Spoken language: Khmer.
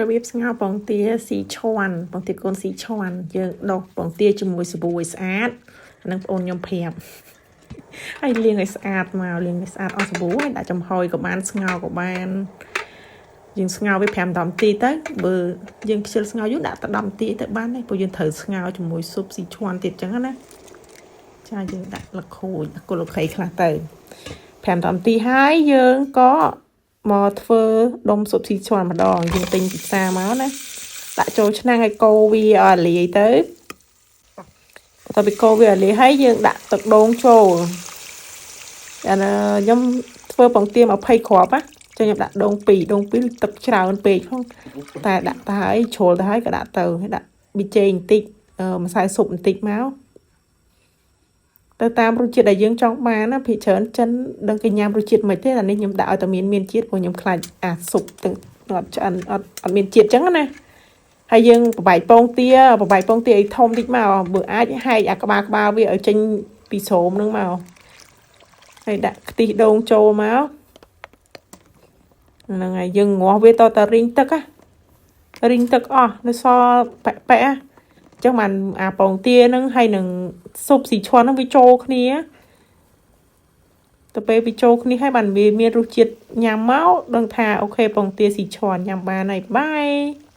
របៀបស្ងោរពងទាស៊ីឈួនពងទាកូនស៊ីឈួនយើងដុសពងទាជាមួយសាប៊ូឲ្យស្អាតអានឹងប្អូនខ្ញុំប្រាប់ហើយលាងឲ្យស្អាតមកលាងឲ្យស្អាតអស់សាប៊ូហើយដាក់ចំហុយក៏បានស្ងោរក៏បានយើងស្ងោរវា5 10នាទីទៅបើយើងខ្ជិលស្ងោរយូរដាក់តែ10នាទីទៅបានដែរព្រោះយើងត្រូវស្ងោរជាមួយស៊ុបស៊ីឈួនទៀតចឹងណាចាយើងដាក់លខូចគល់លខីខ្លះទៅ5 10នាទីហើយយើងក៏មកធ្វើដុំស៊ុបស៊ីឈួនម្ដងយើងទិញពិសាមកណាដាក់ចូលឆ្នាំងឲ្យកូរវាឲ្យលាយទៅបន្ទាប់ពីកូរវាឲ្យលាយហើយយើងដាក់ទឹកដូងចូលអានខ្ញុំធ្វើពងទា20គ្រាប់ណាចឹងខ្ញុំដាក់ដូង2ដូង2ទឹកច្រើនពេកផងតែដាក់ទៅហើយជ្រុលទៅហើយក៏ដាក់ទៅហើយដាក់ប៊ីចេងបន្តិចម្សៅស៊ុបបន្តិចមកទៅតាមរសជាតិដែលយើងចង់បានណាភាគច្រើនចិនដឹងគេញ៉ាំរសជាតិមិនទេអានេះខ្ញុំដាក់ឲ្យតែមានមានជាតិព្រោះខ្ញុំខ្លាចអាស៊ុបទាំងអត់ឆ្អិនអត់អត់មានជាតិចឹងណាហើយយើងបបែកពងទាបបែកពងទាឲ្យធំតិចមកបើអាចហែកអាក្បាលក្បាលវាឲ្យចេញពីស្រោមហ្នឹងមកហើយដាក់ខ្ទិះដូងចូលមកហ្នឹងហើយយើងងាស់វាតតែរីងទឹកណារីងទឹកអស់នៅសល់ប៉ែប៉ែអញ្ចឹងបានអាពងទាហ្នឹងហើយនឹងស៊ុបស៊ីឈួនហ្នឹងវាចូលគ្នាទៅពេលវាចូលគ្នាហើយបានវាមានរសជាតិញ៉ាំមកដឹងថាOK ពងទាស៊ីឈួនញ៉ាំបានហើយ bye.